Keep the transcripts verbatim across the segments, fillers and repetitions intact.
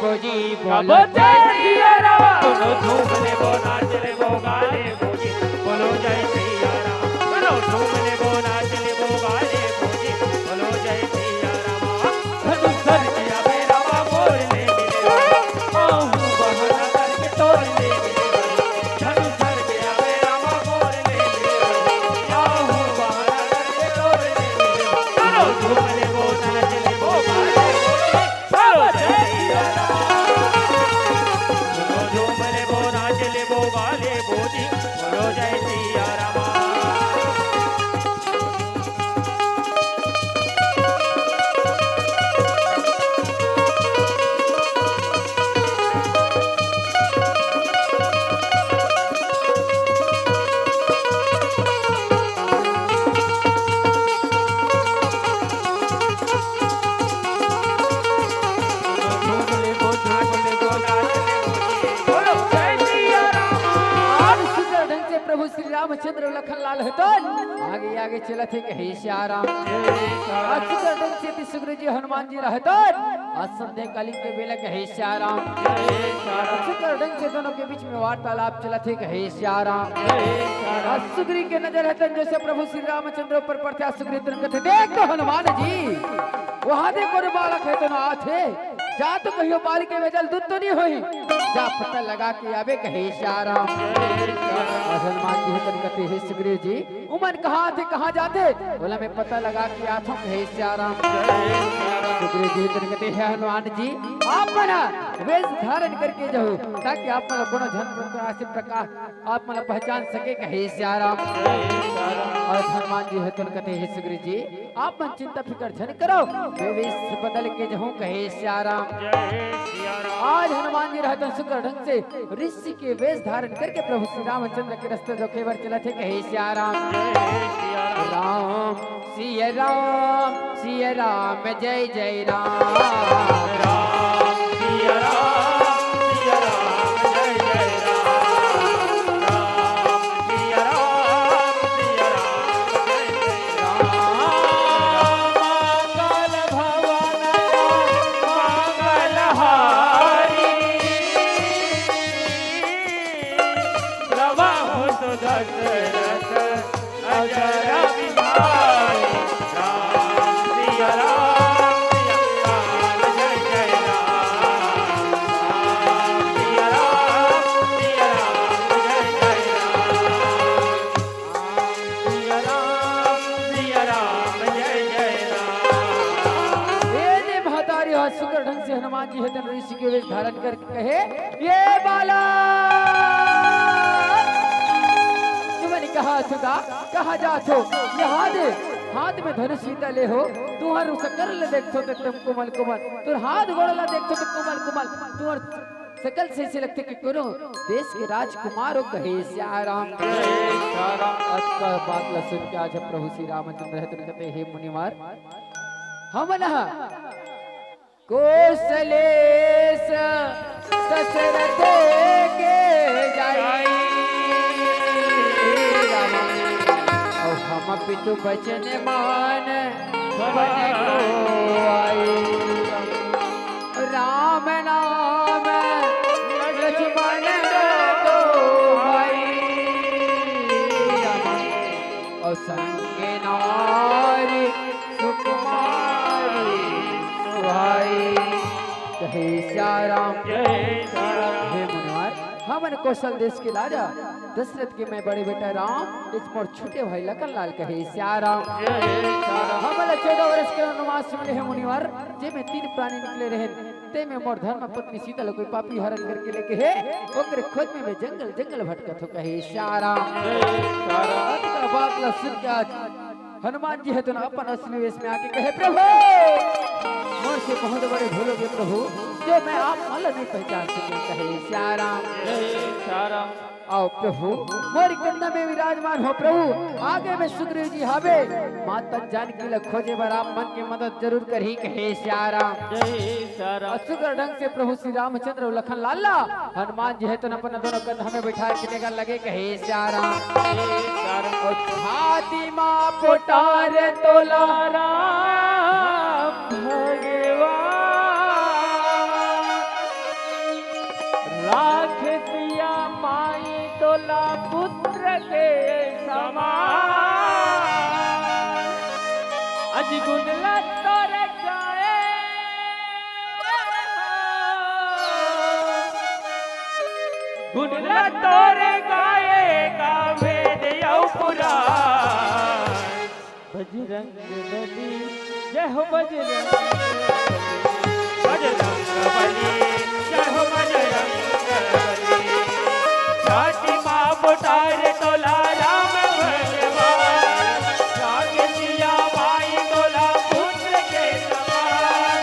भौजी बोलो जय सिया राम। बोलो झूम लेबो, नाच लेबो, गा लेबो जी, बोलो जय सिया राम। बोलो झूम लेबो, नाच लेबो, गा लेबो जी, बोलो जय सिया राम। धनुष धर के आवे रामा, मोर ले मिले रामा। आहू बहाना करके तोर ले मिले रामा। धनुष धर के आवे रामा, मोर ले मिले रामा। आहू बहाना करके तोर ले मिले रामा। बोलो झूम लेबो, नाच लेबो, गा लेबो जी। आज सुंदर ढंग से प्रभु श्री रामचंद्र लखन लाल हतन आगे आगे चलत हे कहे सिया राम। आज सुंदर ढंग से ती सुग्रीव जी हनुमान जी रहतन। आज संध्या कालीन के बेला कहे सिया राम। आज सुंदर ढंग से दोनों के बीच में वार्तालाप चलत हे कहे सिया राम। आज सुग्रीव के नजर हतन जैसे प्रभु श्री रामचंद्र ऊपर पड़थे। आज सुग्रीव तुरंत कथे, देख तो हनुमान जी, वहां दे कोनो बालक हे तो ना आथे। जा तो कहियो बालक के भेजल दूध तो नहीं होही, जा पता लगा के आबे कहे सिया राम। और हनुमान जी हतन कथे, हे सुग्रीव जी, उमन कहाँ थे, कहाँ जाथे, ओला मैं पता लगा के आथों कहे सिया राम। सुग्रीव जी हतन कथे, हे हनुमान जी, आप मन वेश धारण करके जाहू, ताकि आप मन कोनो झन प्रकार से प्रकार आप मन पहचान सके कहे सिया राम। और हनुमान जी हतन कथे, हे सुग्रीव जी, आप मन चिंता फिकर झन करो, मैं वेश बदल के जाहूं कहे सिया राम। आज हनुमान जी रहतन सुग्घर ढंग से ऋषि के वेश धारण करके प्रभु श्री रामचंद्र के रस्ते जो केवर चलत हे कहे सिया राम। राम सिया राम, सिया राम, जय जय राम। राम सिया राम, सिया राम, जय जय राम। राम सिया राम, सिया राम, जय जय राम। मंगल भवन राम मंगल हारी। रवहु सु दशरथ अजर बिहारी। राम सिया राम, सिया राम, जय जय राम। राम सिया राम, सिया राम, जय जय राम। राम सिया राम, सिया राम, जय जय राम। ए दे महतारी ह सुग्घर ढंग से हनुमान जी हतन ऋषि के वेश धारण करके कहे, ए बालक, तुमन कहाँ जाथो गा, कहाँ जाथो? यहाँ दे, हाथ में धनुष सीता ले हो, तुहर सकल ल देखथो त एकदम कोमल कोमल, तुहर हाथ गोड़ ला देखथो त कोमल कोमल, तुहर सकल से ऐसे लगथे कि कोनो देश के राजकुमार हो कहे सिया राम। अतका बात ला सुन के आज प्रभु श्री रामचंद्र हतन कथे, हे मुनिवर, हमन ह कौशलेश दशरथ के जाई। अउ हम पितु बचन मान भवन को आई। राम नाम लक्ष्मण को भाई। अउ संग नारी सुकुमारी सुहाई। कहे सिया राम। जय सिया राम। हे मुनिवर, हमन कौशल देश के राजा दशरथ के मैं बड़े बेटा राम, इस मोर छोटे भाई लखन लाल कहे सिया राम। जय सिया राम। हमन ला चौदह वर्ष के वनवास मिले हे मुनिवर, जे में तीन प्राणी निकले रहेन, ते में मोर धर्म पत्नी सीता ल कोई पापी हरण करके लेगे हे, ओकरे खोज में मैं जंगल जंगल भटकत हो कहे सिया राम। जय सिया राम। अतका बात ला सुन के आज हनुमान जी हतन अपन असली वेश में आके कहे, प्रभु, मोर से बहुत बड़े भूल हो गे प्रभु, जो मैं आप मन ला नहीं पहचान सके कहे सिया राम। जय सिया राम। अउ प्रभु, मोर कंधा में विराजमान हो प्रभु, आगे में सुग्रीव जी हावे, माता जानकी ल खोजे बर आप मन के मदद जरूर करही कहे सिया राम। जय सिया राम। अउ सुग्घर ढंग से प्रभु श्री रामचंद्र अउ लखन लाल ला हनुमान जी हतन अपन दोनों कंधा में बैठा के लेकर लगे कहे सिया राम। जय सिया राम। अउ छाती मा पोटार तोला राम भगवान। खेतिया माई तोला पुत्र के समान। अजी गुण ला तोरे गाए, गुण ला तोरे गाए का वेद अउ पुराण। बजरंग बली, जय हो बजरंग बली। बजरंग बली, जय हो बजरंग बली। छाती माँ बोटारे तोला राम भगवान, राग जिया माई तोला पुत्र के समान।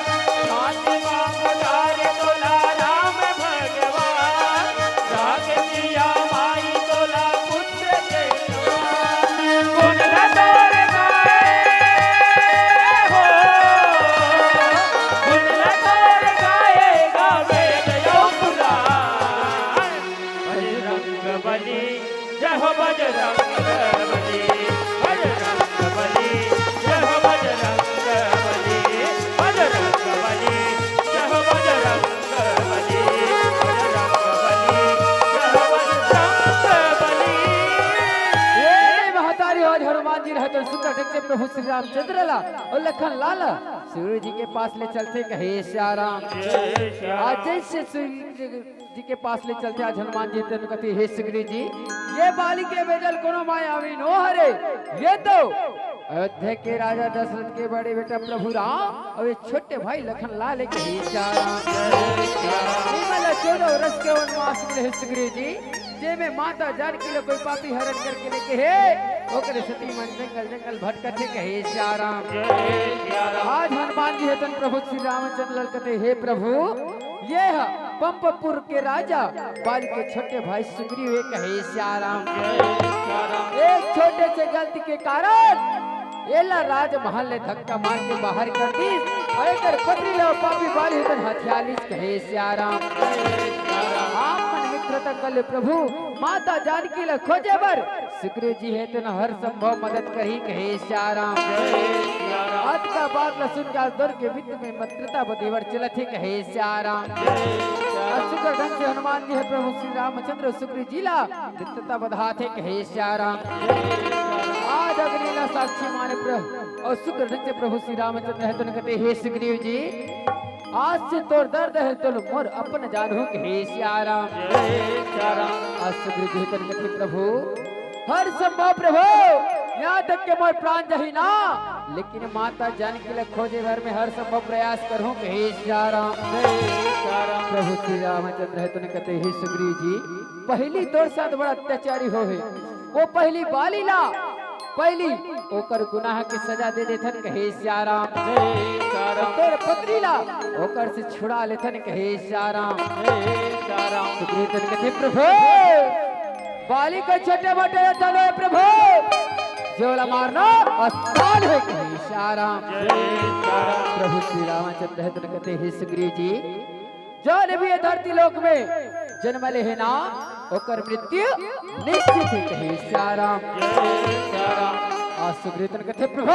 छाती माँ बोटारे तोला राम भगवान, राग जिया माई तोला पुत्र के समान। गुण ला तोर गाए हो, गुण ला तोर गाए गावे गयो पुराण। बजरंग बली, जय हो बजरंग बली, बजरंग बली, जय हो बजरंग बली, बजरंग बली, जय हो बजरंग बली, बजरंग बली, जय हो बजरंग बली। ये महतारी आज हनुमान जी रहते सुंदर ढंग से प्रभु श्री रामचंद्र ला अउ लखन लाल सूर्य जी के पास ले चलथे कहे सिया राम। जय सिया राम। आज जैसे सूर्य जी के पास ले चलथे आज हनुमान जी, तेन कथे, "हे सुग्रीव जी, ये बाली के बेजल कोनो मायावी नो हरे, ये तो अयोध्या के राजा दशरथ के बड़े बेटा प्रभु राम अउ ये छोटे भाई लखन लाल के ही चारा।" ये वाला चौदह वर्ष के वनवास में हे सुग्रीव जी, जे में माता जानकी ला कोई पापी हरण करके लेके हे, ओकरे सेती मन जंगल जंगल भटकथे कहे सिया राम। आज हनुमान जी हे तेन प्रभु श्री रामचंद्र ला कथे, "हे प्रभु, ये ह पंपपुर के राजा बाली के छोटे भाई सुग्रीव हे कहे सिया राम। एक छोटे से गलती के कारण एला राजमहल ले धक्का मार के बाहर कर दिस, अउ एकर पत्नी ला पापी बाली हे तेन हथिया लिस कहे सिया राम।" आप मन मित्रता कर ले प्रभु, माता जानकी ला खोजे बर सुग्रीव जी हे तेन हर संभव मदद करही कहे सिया राम। अतका बात ला सुन के आज दोनों के बीच में मित्रता बदेवर चलत हे कहे सिया राम। अउ सुग्घर ढंग से हनुमान जी हे प्रभु श्री रामचंद्र अउ सुग्रीव जी ला मित्रता बधात हे कहे सिया राम। आज अग्नि ला साक्षी माने प्रभु अउ सुग्घर ढंग से प्रभु श्री रामचंद्र हे तेन कथे, "हे सुग्रीव जी, आज से तोर दर्द हे तोला मोर अपन जानहूं कहे सिया राम।" जय सिया राम। आज सुग्रीव जी हे तेन कथे, "प्रभु, हर संभव प्रभु, यहाँ तक के मोर प्राण जाही ना, लेकिन माता जानकी ला खोजे बर में हर संभव प्रयास करहूं कहे सिया राम।" जय सिया राम। प्रभु श्री रामचंद्र हे तेन कथे, "हे सुग्रीव जी, पहिली तोर साथ बड़ा अत्याचारी होहे, वो पहिली बाली ला पहिली ओकर गुनाह के सजा दे देथन कहे सिया राम। जय सिया राम। तोर पत्नी ला ओकर से छुड़ा लेथन कहे सिया राम।" जय सिया राम। सुग्रीव तेन कथे, "प्रभु, बाली के छोटे मोटे ये चलो हे प्रभु, जेला मारना आसान हे कहे सिया राम।" जय सिया राम। प्रभु श्री रामचंद्र हे तेन कथे, "हे सुग्रीव जी, जौन भी ये धरती लोक में जन्म ले हे ना, ओकर मृत्यु निश्चित हे कहे सिया राम।" जय सिया राम। आज सुग्रीव तेन कथे, "प्रभु,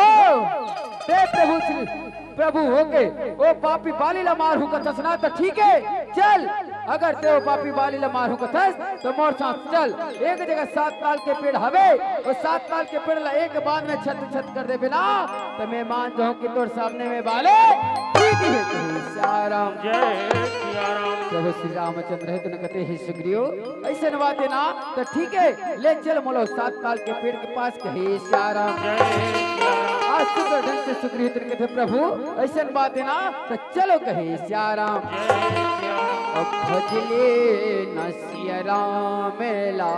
ते प्रभु श्री प्रभु होके ओ पापी बाली ला मारहूं कथस ना, त ठीक हे, चल, अगर ते ओ पापी बाली ला मारहूं कथस, त मोर साथ चल। एक जगह सात ताल के पेड़ हवे, ओ सात ताल के पेड़ ला एक बांध में छत छत कर देबे ना, त मैं मान जाहूं कि तोर सामने में बाली ठीक हे।" जय सिया राम। जय सिया राम। प्रभु श्री रामचंद्र हे तेन कथे, "हे सुग्रीव, अइसन बात हे ना, त ठीक हे, ले चल मोला सात ताल के पेड़ के पास कहे सिया राम।" जय सिया राम। आज सुग्घर ढंग से सुग्रीव तेन कथे, "प्रभु, अइसन बात हे ना, त चलो कहे सिया राम।" जय सिया राम। अब भजले न सिया राम ला,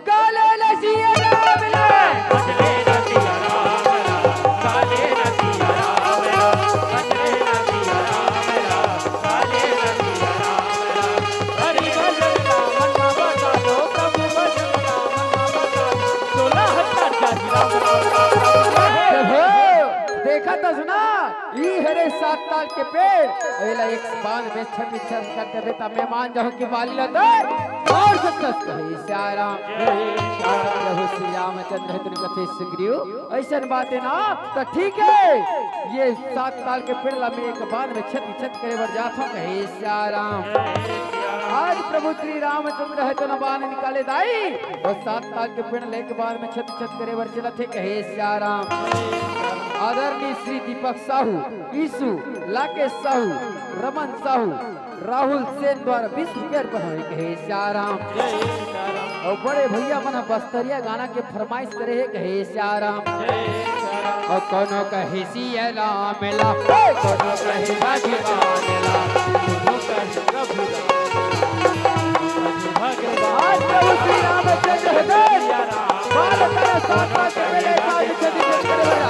काले न सिया राम ला। भजले न सिया राम ला, काले न सिया राम ला, भजले न सिया राम ला, काले न सिया राम ला। हरि भजन ला मन बसा लो, प्रभु भजन ला मन बसा लो। सोलह हजार जाति राम राम राम राम। प्रभु, देखत हस ना, ई हरे सात ताल के पेड़, एला एक बाण में छत छत कर देबे, त मैं मान जाहूं कि बाली ला दे। और सच सच कहे सिया राम। प्रभु श्री रामचंद्र हे तेन कथे सुग्रीव, अइसन बात हे ना, त ठीक हे, ये सात ताल के पेड़ ला मैं एक बाण में छत छत करे बर जात हूं, कहे सिया राम। आज प्रभु श्री रामचंद्र हे तेन बाण निकाले दाई, अउ सात ताल के पेड़ ला एक बाण में छत छत करे बर चलत हे, कहे सिया राम। आदरणीय श्री दीपक साहू, ईशु, लाकेश साहू, रमन साहू, राहुल सेन द्वारा बीस रुपया अर्पण होय, कहे सिया राम। अउ बड़े भैया मन ह बस्तरिया गाना के फरमाइश करे हे, कहे सिया राम। अउ कोनो कहे सिया राम ला, हे कोनो कहे भगवान ला, कोनो कहे प्रभु राम। आज प्रभु श्री रामचंद्र हृदय बाल तारा साथ साथ में लेकर आज छठी छठ करे वाला।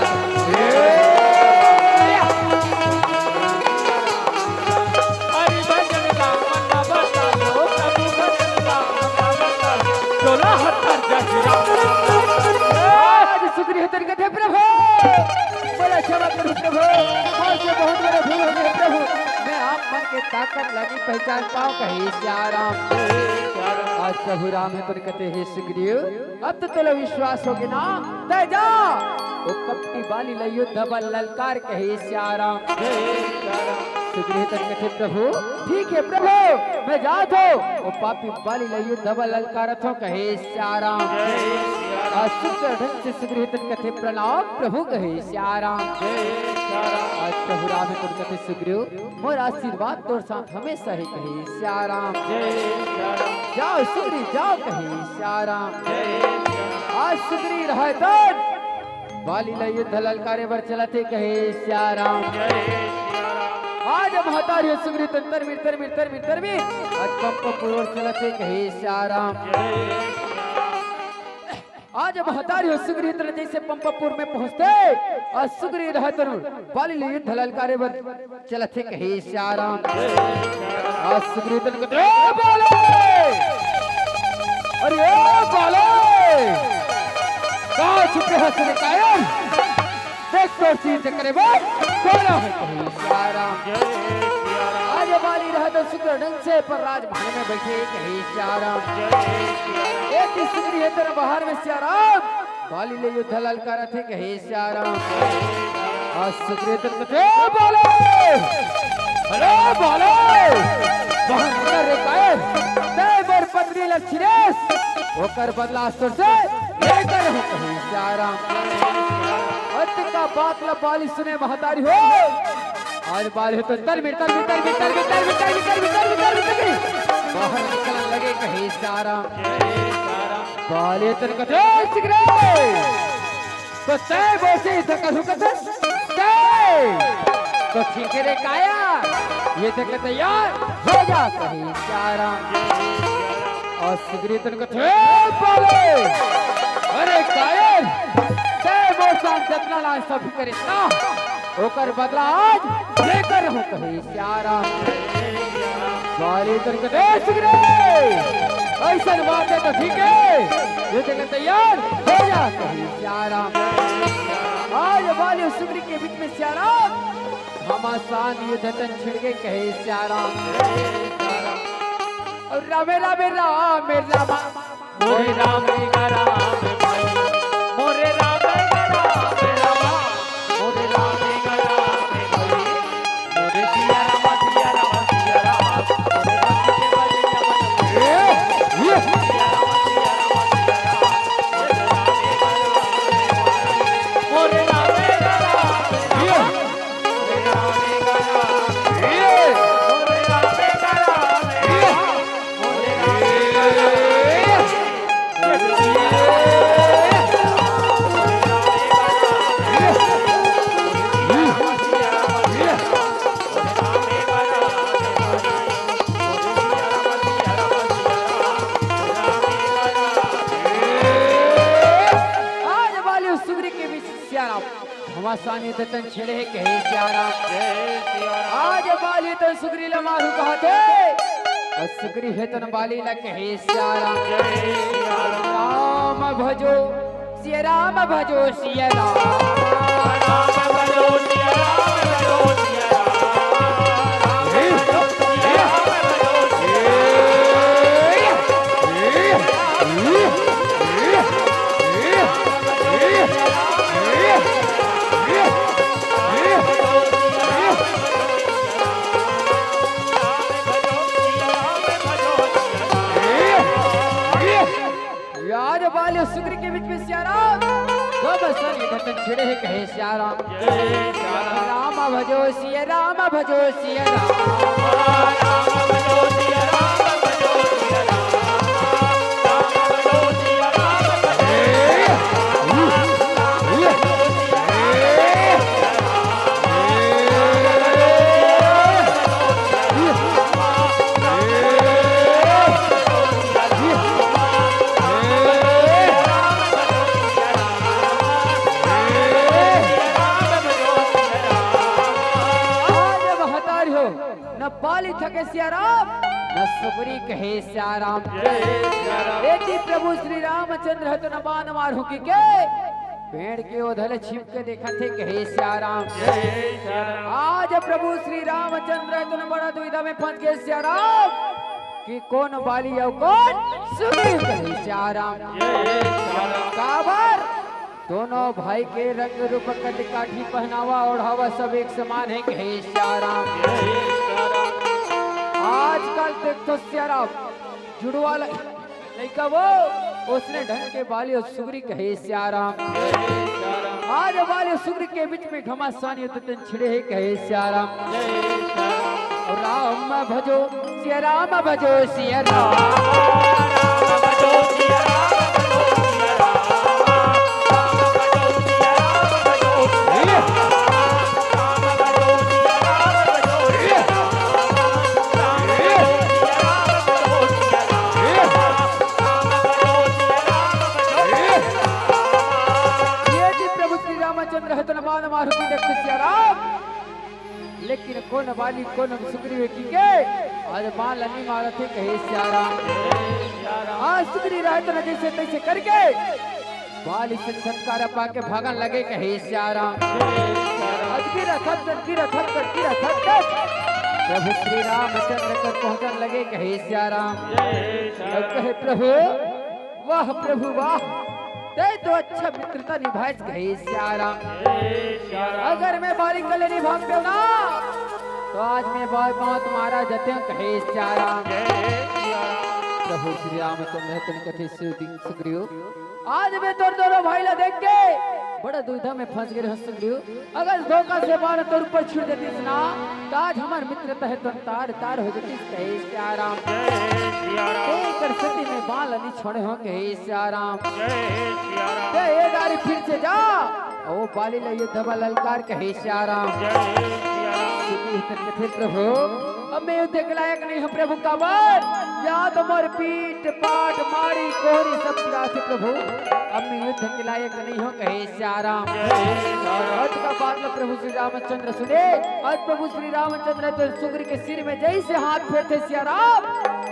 हरि भजन का मन बता लो, प्रभु भजन का मन बता लो। चोला हत्तर जग राम। आज सुग्रीव तेन कथे प्रभु, बड़ा क्षमा करो प्रभु, हमसे बहुत बड़े भूल हो गए प्रभु। मैं आप मन के ताकत ला नइ पहचान पाऊं, कहे सिया राम। आज प्रभु राम हे तेन कथे हे सुग्रीव, अब तो तोला विश्वास होगे ना, तैं जा। ओ कपटी बाली ला युद्ध बर ललकार, कहे सिया राम। सुग्रीव तेन कथे प्रभु, ठीक हे प्रभु, मैं जात हूं। ओ पापी बाली ला युद्ध बर ललकारत हूं, कहे सिया राम। आज सुंदर ढंग से सुग्रीव तेन कथे प्रणाम प्रभु, कहे सिया राम। आज प्रभु राम हे तेन कथे सुग्रीव, मोर आशीर्वाद तोर साथ हमेशा हे, कहे सिया राम। जाओ सुग्रीव जाओ, कहे सिया राम। आज सुग्रीव हे तेन बाली ला युद्ध ललकारे बर चलत हे, कहे सिया राम। आज महतारी हो सुग्रीव तेन तरमिर तरमिर तरमिर तरमिर, आज पंपपुर ओर चलत हे, कहे सिया राम। आज महतारी हो सुग्रीव तेन जैसे पंपपुर में पहुंचते, आज सुग्रीव हे तेन बाली ले युद्ध ललकारे बर चलत हे, कहे सिया राम। आज सुग्रीव तेन कथे, "ए बाले! अरे ए बाले! कहां छुपे हस रे कायर? देख तोर चीज करे बर कोन हे, कहे सिया राम।" आज बाली रहा तो सुग्रीव ढंग से पर राजमहल में बैठे, कहे सिया राम। ए ती सुग्रीव हे तेन बाहर में सिया राम, बाली ले युद्ध ललकारत हे, कहे सिया राम। आज सुग्रीव तेन कथे, "ए बाले! अरे बाले! बाहर निकल रे कायर? तैं मोर पत्नी ला छिनेस, ओकर बदला आज तोर से लेकर हूं," कहे सिया राम। अतका बात ला बाली सुने महतारी हो। आज बाली हो तो तरमिर तरमिर तरमिर तरमिर तरमिर तरमिर तरमिर तरमिर तरमिर बाहर निकलन लगे, कहे सिया राम। बाली तेन कथे, "ए सुग्रीव, तो तैं मोर से युद्ध करहूं कथस? तैं तो ठीक हे रे कायर, युद्ध के तैयार हो जा," कहे सिया राम। आज सुग्रीव तेन कथे, "ए बाले, अरे कायर, तैं मोर साथ जतना लाज सभी करिस ना, ओकर बदला आज लेकर हूं," कहे सिया राम। बाली तेन कथे, "ए सुग्रीव, अइसन बात हे तो ठीक हे, युद्ध के तैयार हो जा," कहे सिया राम। आज बाली सुग्रीव के बीच में सिया राम, घमासान युद्ध तेन छिड़ गे, कहे सिया राम। अउ रामे रामे रामे रामा, मोरे राम रे गा राम भाई, मोरे राम रे गा राम रामा, मोरे राम रे गा राम भाई, मोरे सिया राम, सिया राम, सिया राम, मोरे राम के बलिया बन ए, ये। सिया राम, सिया राम, सिया राम, मोरे राम रे गा राम भाई, मोरे राम रे गा राम ये। रामा, मोरे राम रे गा राम ये। मोरे राम रे गा राम ये। आज बाली सुग्रीव के बीच सिया राम घमासान युद्ध तेन छिड़े हे, कहे सिया राम। जय सिया राम। आज बाली तेन सुग्रीव ला मारहूं कहत हे, अउ सुग्रीव हे तेन बाली ला कहे सिया राम। जय सिया राम। राम भजो सिया राम, भजो सिया राम। राम भजो सिया राम, भजो सिया राम। सुग्रीव के बीच में सिया राम, घमासान युद्ध तन छिड़े हे कहे सिया राम। जय सिया राम। राम भजो सिया राम, भजो सिया राम। राम भजो सिया राम, भजो सिया राम। राम भजो सिया राम, भजो सिया राम। आज महतारी हो, न बाली थके सिया राम, न सुग्री कहे सिया राम। जय सिया राम। एती प्रभु श्री रामचंद्र ह तो न बान मारहूं कहिके पेड़ के ओधले छिप के देखत हे कहे सिया राम। जय सिया राम। आज प्रभु श्री रामचंद्र ह तो न बड़ा दुविधा में फंस गे सिया राम कि कोन बाली अउ कोन सुग्रीव कहे सिया राम। जय सिया राम। काबर दोनों भाई के रंग रूप कद काठी पहनावा ओढ़ावा सब एक समान हे कहे सिया राम। जय सिया राम। आजकल देखथो सिया राम, जुड़वा ल-, लइका वो, ओसने ढंग के बाली अउ सुग्री कहे सिया राम। जय सिया राम। आज बाली अउ सुग्री के बीच में घमासान युद्ध तन छिड़े हे कहे सिया राम। जय सिया राम। राम भजो सिया राम, भजो सिया राम। राम भजो सिया राम, भजो सिया राम। राम भजो सिया राम, भजो सिया राम। राम भजो सिया राम, भजो सिया राम। राम भजो सिया राम, भजो सिया राम। राम भजो सिया राम, भजो सिया राम। एती प्रभु श्री रामचंद्र ह तो न बान मारहूं कहिके सिया राम। लेकिन कोन बाली कोन सुग्रीव कहिके आज बान ल नी मारत हे कहे सिया राम। आज सुग्री रहत न जइसे तइसे करके बाली से छुटकारा पाके भागन लगे कहे सिया राम। आज गिरा थपकट, गिरा थपकट, गिरा थपकट प्रभु श्री रामचंद्र कर पहुंचन लगे कहे सिया राम। जय सिया राम। कहे प्रभु, वाह प्रभु वाह, तैं तो अच्छा मित्रता निभाइस कहे सिया राम। जय सिया राम। अगर मैं बाली कले नी भाग पेंव ना, तो आज मैं बाल मौत मारा जतेंव कहे सिया राम। जय सिया राम। प्रभु श्री रामचंद्र ह तो न कथे सुदी-, सुग्रीव, आज मैं तोर दोनों भाई ला देख के बड़ा दुविधा में फंस गे रहेंव सुग्रीव। अगर धोखा से बान तोर ऊपर छिड़ देतिस ना, त आज हमर मित्रता ह तो तार तार हो जतिस कहे सिया राम। जय सिया राम। तेकर सेती मैं बान ल नी छोड़े हों कहे सिया राम। जय सिया राम। ते ए दारी फिर से जा, अउ बाली ल युद्ध बर ललकार कहे सिया राम। जय सिया राम। सुग्रीव ह तो कथे प्रभु, अब मैं युद्ध के लायक नहीं हूँ प्रभु, काबर या तो मोर पीठ पाट माड़ी कोहरी सब पिराथे प्रभु, अब मैं युद्ध के लायक नहीं हूँ कहे सिया राम। जय सिया राम। अतका बात ल प्रभु श्री रामचंद्र सुने, अउ प्रभु श्री रामचंद्र तो सुग्री के सिर में जइसे हाथ फेरथे सिया राम,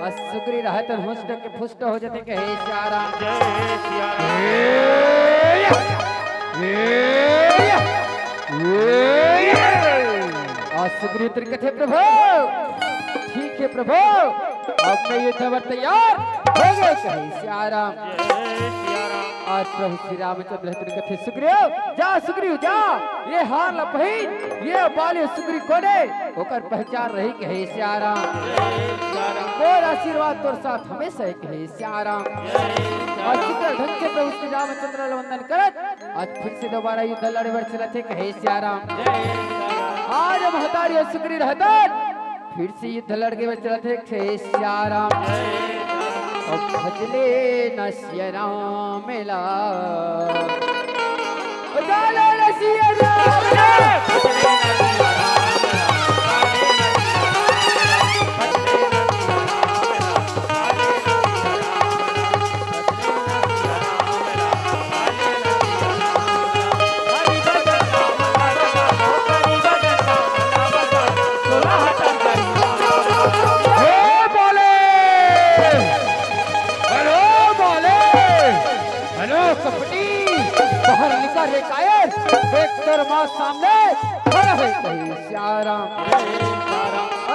अउ सुग्री रहत हुस्ट के फुस्ट हो जथे कहे सिया राम। जय सिया राम। ए, ए, ए, अउ सुग्री ह तो कथे प्रभु, ठीक हे प्रभु, अब मैं युद्ध बर तैयार हो गेंव कहे सिया राम। जय सिया राम। अउ प्रभु श्री रामचंद्र ह तो कथे सुग्रीव, जा सुग्रीव जा, ए हार ल पहिन, ए बाली सुग्री कोन ए, ओकर पहचान रही कहे सिया राम। मोर आशीर्वाद तोर साथ हमेशा हे कहे सिया राम। अउ सुग्रीव ढंग से प्रभु श्री रामचंद्र ल वंदन करत आज फिर से दोबारा युद्ध लड़े बर चलत हे कहे सिया राम। आज महतारी अउ सुग्री रहत फिर से युद्ध लड़े बर चलत हे कहे सिया राम। अउ भजले न सिया राम ला। भजले न सिया राम ला। हे बोले, हेलो बोले, हेलो कपटी, बाहर निकल रे कायर, देख तोर माँ सामने खड़ा हे कहे सिया राम।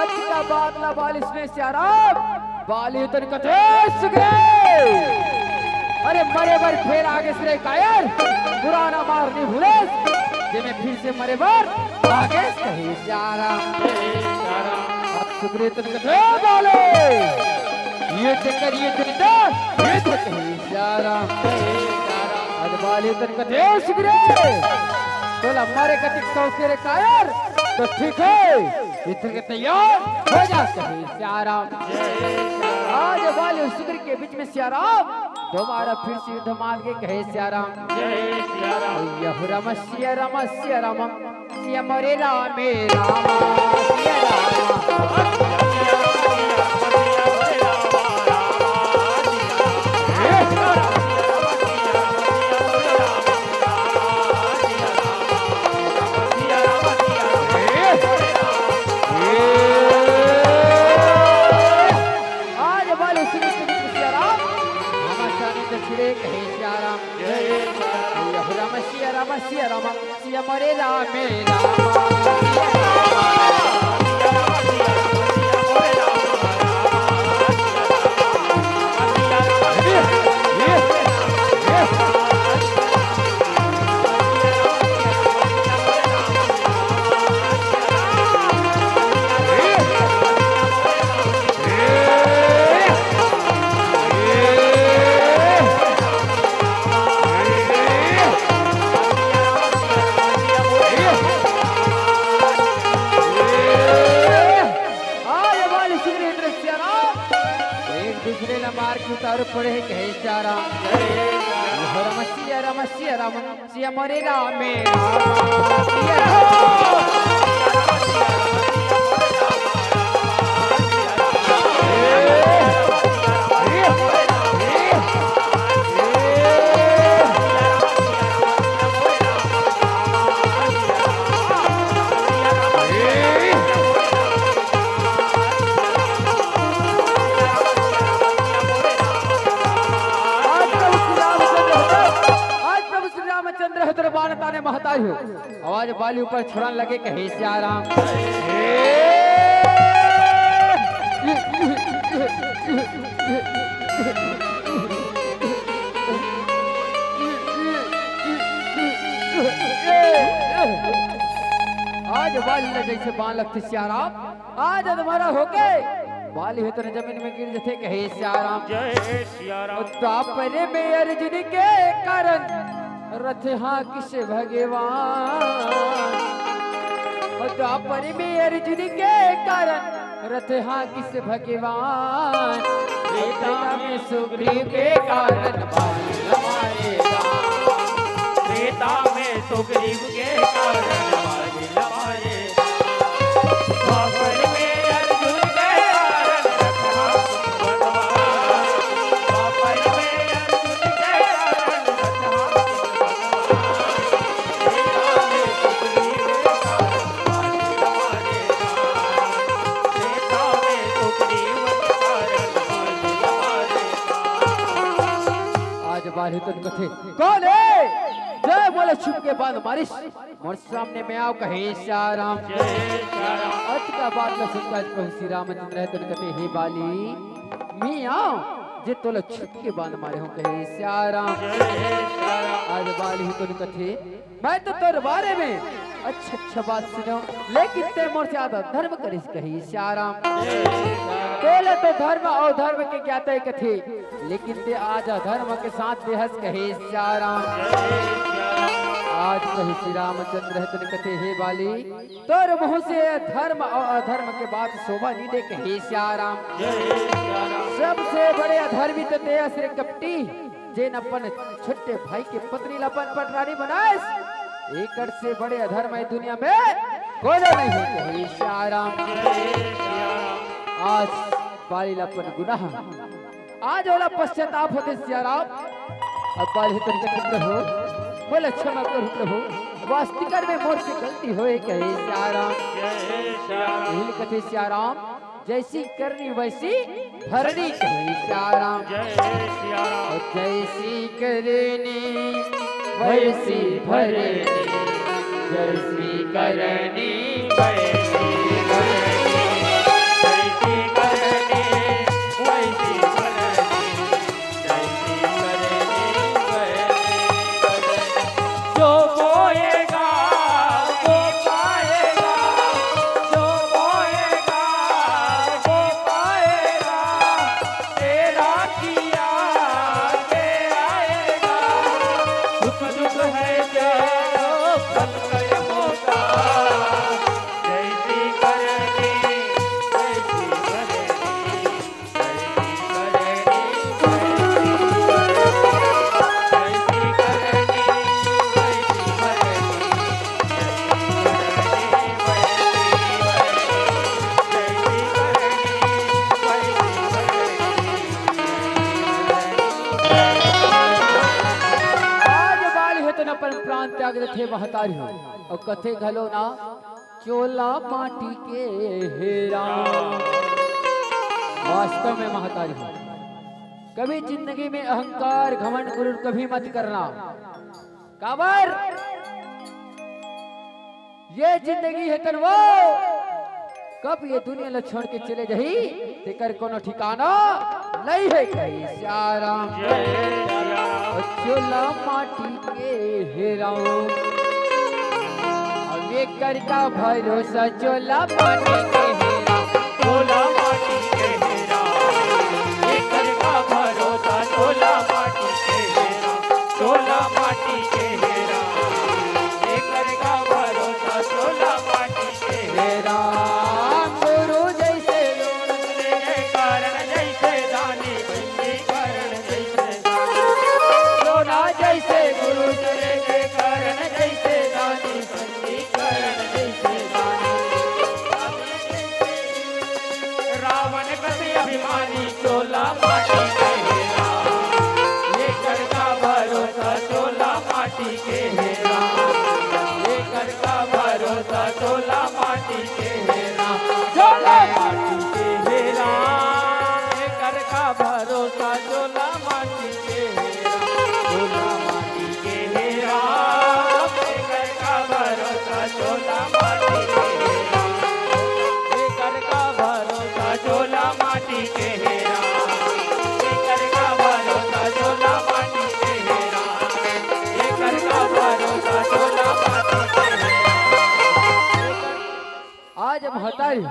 अतका बात ला बाली सुने सिया राम, बाली ह तो कथे सुग्रीव, अरे मरे बर फेर आगेस रे कायर, पुराना मार नी भूलेस, जे में फिर से मरे बर आगेस कहे सिया राम। अब सुग्रीव ह तो कथे बाली, ये चक्कर, ये चक्कर, ये चक्कर, हे सियाराम। आज बाली तन कथे, "ए सुग्रीव, तोला मारे कतिक शौक हे रे कायर?" तो ठीक है, इधर के तैयार हो जा, कहे सियाराम। आज बाली सुग्रीव के बीच में सियाराम दोबारा फिर से युद्ध मान के कहे सियाराम। जय सियाराम। यहु राम सिया राम सिया राम सिया मोरे रामे राम सिया राम। आज बाली सुग्रीव के बीच में सियाराम, घमासान दे छिड़े कहे सियाराम। यहु राम सिया राम सिया राम सिया मोरे रामे राम। आज बाली सुग्रीव इंद्र सियाराम एक दूसरे ला मार के उतारू पड़े हे कहे सियाराम। यहु राम सिया राम सिया राम सिया मोरे रामे राम सिया राम। आज प्रभु श्री रामचंद्र हे तोर, आज प्रभु श्री रामचंद्र हे तोर बाण ताने महतारी हो। आवाज बाली ऊपर छोड़न लगे कहे सियाराम। आज बाली ला जैसे बाण लगथे सियाराम, आज अधमरा होके बाली हे तोर जमीन में गिर जथे कहे सियाराम। जय सियाराम। द्वापर में अर्जुन के कारण रथ हाँकिस भगवान। द्वापर में अर्जुन के कारण रथ हाँकिस भगवान। त्रेता में सुग्रीव के कारण बाली ला मारे राम। त्रेता में सुग्रीव के कारण बाली ला मारे। द्वापर में अर्जुन के कारण रथ हाँकिस भगवान। द्वापर में अर्जुन के कारण रथ हाँकिस भगवान। त्रेता में सुग्रीव के कारण बाली ला मारे राम। त्रेता में सुग्रीव के कारण बाली ला मारे राम। आज बाली तन कथे, "कोन हे जे मोला छुप के बाण मारिस?" मोर सामने में आव कहे सियाराम। जय सियाराम। अतका बात ला सुनके आज प्रभु श्री रामचंद्र हे तन कथे, "हे बाली, मैं आव जे तोला छुप के बाण मारे हों," कहे सियाराम। जय सियाराम। आज बाली हे तन कथे, "मैं तो तोर बारे में अच्छा अच्छा बात सुनों, लेकिन तैं मोर से आज अधर्म करिस," कहे सियाराम। जय सियाराम। तोला तो धर्म अउ धर्म के ज्ञाता हे कथे, लेकिन तैं आज अधर्म के साथ दे हस कहे सियाराम। आज प्रभु श्री रामचंद्र हे तन कथे, "हे बाली, तोर मुँह से धर्म अउ अधर्म के बात शोभा नइ दे कहे सियाराम। सबसे बड़े अधर्मी तो तैं हस रे कपटी, जेन अपन छोटे भाई के पत्नी ला अपन पटरानी बनाइस। एकर से बड़े अधर्म ए दुनिया में कोनो नइ हे कहे सियाराम।" आज बाली ला अपन गुनाह आज ओला पश्चाताप होथे सियाराम। अब बाली तन कथे, "प्रभु, मोला क्षमा करहू प्रभु, वास्तविक में मोर से गलती होय," कहे सियाराम। जय सियाराम। यही कथे सियाराम, "जैसी करनी वैसी भरनी," कहे सियाराम। जय सियाराम। और जैसी करनी वैसी भरनी, जैसी करनी वैसी भरनी, जैसी करनी वैसी भरनी। जो बोएगा, वो पाएगा, जो बोएगा, वो पाएगा, ये थे महतारी हो, अउ कथे घलो ना चोला माटी के हेरा। वास्तव में महतारी हो, कभी जिंदगी में अहंकार, घमंड, गुरूर कभी मत करना। काबर ये जिंदगी हे तन वो कब ये दुनिया ल छोड़ के चले जाही, तेकर कोनो ठिकाना नइ हे। कहे सियाराम। ओ चोला माटी के हेरा, अब एकर का भरोसा चोला माटी के हेरा। चोला माटी के हेरा, एकर का भरोसा चोला माटी के हेरा। चोला माटी के हेरा, एकर का भरोसा चोला माटी के हेरा। गुरु जैसे गुरु चले गए कारण जैसे दानी, पंजीकरण जैसे दानी। सोना जैसे गुरु चले गए कारण जैसे दानी, पंजीकरण जैसे दानी। रावण कति अभिमानी चोला माटी के हेरा। एकर का भरोसा चोला माटी के हेरा। एकर का भरोसा चोला माटी के हेरा। चोला माटी के हेरा। एकर का भरोसा चोला माटी के हेरा। चोला माटी के हेरा। एकर का भरोसा चोला माटी के हेरा। एकर का भरोसा चोला माटी के हेरा। एकर का भरोसा चोला माटी के हेरा। एकर का भरोसा चोला माटी के हेरा। आज महतारी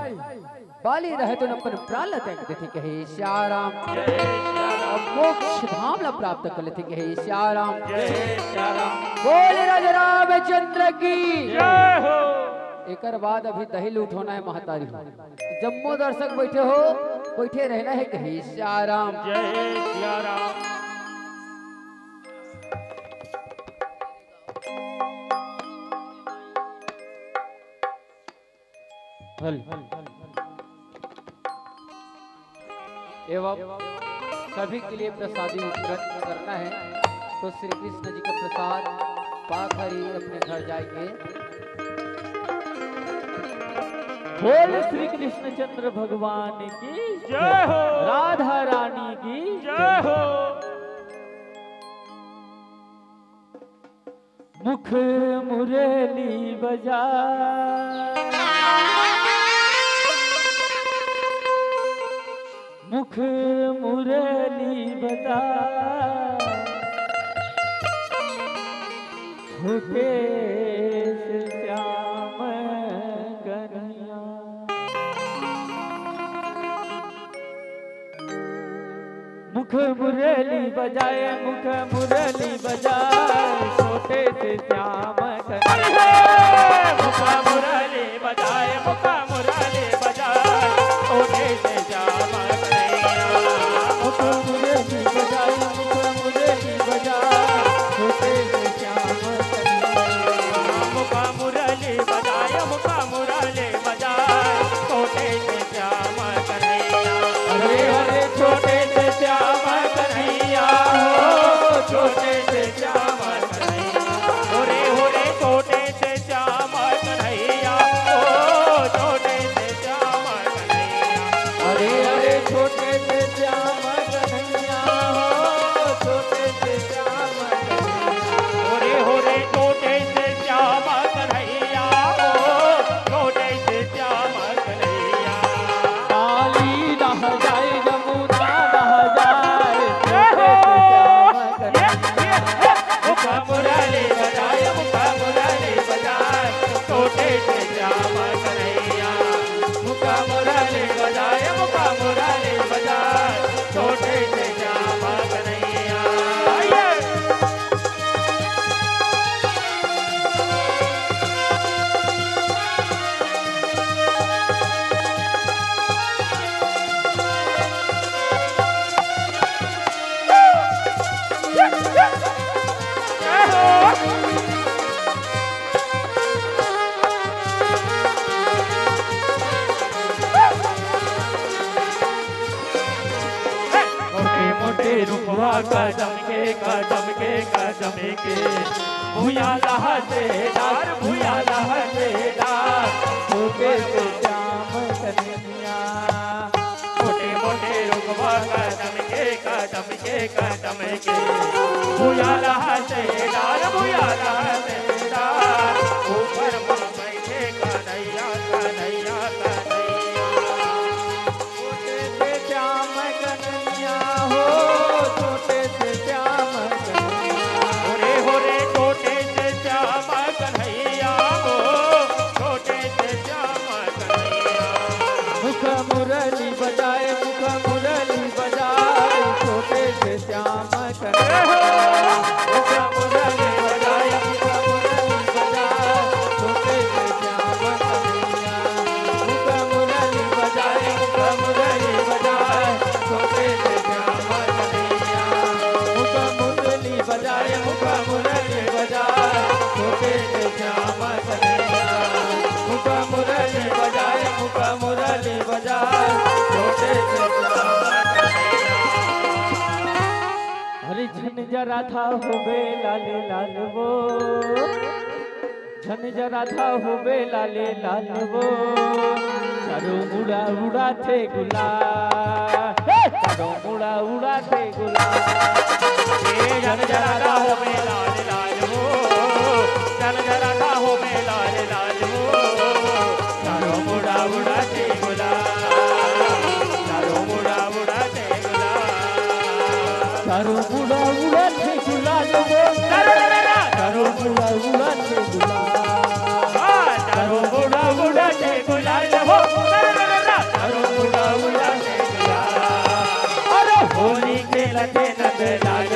बाली रहे तो अपन प्राण ल त्याग देथे, कहे सियाराम। अब मोक्ष धाम ल प्राप्त कर लेथे, कहे सियाराम। बोले राजा रामचंद्र की। जय हो। एकर बाद अभी दही लूट होना हे महतारी। जम्मो दर्शक बैठे हो, बैठे रहना हे, कहे सियाराम। जय सियाराम। हल। एवं सभी के लिए प्रसादी वितरण करना है, तो श्री कृष्ण जी का प्रसाद पाकर ही अपने घर जाएंगे। बोल श्री कृष्णचंद्र भगवान की जय हो। राधा रानी की जय हो। मुख मुरली बजा, मुख मुरली बजा, छोटे से श्याम कन्हैया। मुख मुरली बजाए, मुख मुरली बजाए, छोटे से श्याम कन्हैया। मुख मुरली बजाए, मुख मुरली बजाए, छोटे से श्याम कन्हैया। मुख मुरली बजाए, मुख मुरली बजाए, छोटे से श्याम कन्हैया। मुख मुरली बजाए, मुख मुरली बजाए, छोटे से श्याम कन्हैया। अरे अरे छोटे से श्याम कन्हैया हो, छोटे से श्याम कन्हैया। हो रे हो रे छोटे से श्याम कन्हैया हो, छोटे से श्याम कन्हैया। अरे अरे छोटे से श्याम कन्हैया हो, छोटे से श्याम कन्हैया। हो रे हो रे छोटे से श्याम कन्हैया हो, छोटे से श्याम कन्हैया। काली नह जाए, जमुना नह जाए, छोटे से श्याम कन्हैया। मुख मुरली बजाए, मुख मुरली बजाए, छोटे से श्याम कन्हैया। मुख मुरली बजाए, मुख मुरली बजाए, छोटे से श्याम कन्हैया। आइए। मोटे मोटे रुखवा कदम के, कदम के, कदम के। भुइयां लहटेदार, भुइयां लहटेदार, छोटे से श्याम कन्हैया। मोटे मोटे रुखवा कदम के, कदम के, कदम के। भुइयां लहटेदार, भुइयां लहटेदार, ऊपर मा बइठे कन्हैया, कन्हैया, कन्हैया। छोटे से श्याम कन्हैया हो, छोटे से श्याम कन्हैया। हो रे, हो रे, छोटे से श्याम कन्हैया हो, छोटे से श्याम कन्हैया। मुख मुरली बजाए, मुख मुरली बजाए, छोटे से श्याम कन्हैया। मुख मुरली बजाए, मुख मुरली बजाए, छोटे से श्याम कन्हैया। मुख मुरली बजाए, मुख मुरली बजाए, छोटे से श्याम कन्हैया। मुख मुरली बजाए, मुख मुरली बजाए, छोटे से श्याम कन्हैया। मुख मुरली बजाए, मुख मुरली बजाए, छोटे से श्याम कन्हैया। अरे झन जरा था होबे लाले लाल वो, झन जरा था होबे लाले लाल वो, चारों मुड़ा उड़ाथे गुलाल, हे! चारों मुड़ा उड़ाथे गुलाल। ए झन जरा था होबे लाले लाल वो, झन जरा था होबे लाले लाल वो, चारों मुड़ा उड़ाथे गुलाल, चारों मुड़ा उड़ाथे गुलाल। चारों मुड़ा उड़ाथे गुलाल वो, चारों मुड़ा उड़ाथे गुलाल। हाँ, चारों मुड़ा उड़ाथे गुलाल वो, चारों मुड़ा उड़ाथे गुलाल। अरे होली खेलथे नंदलाल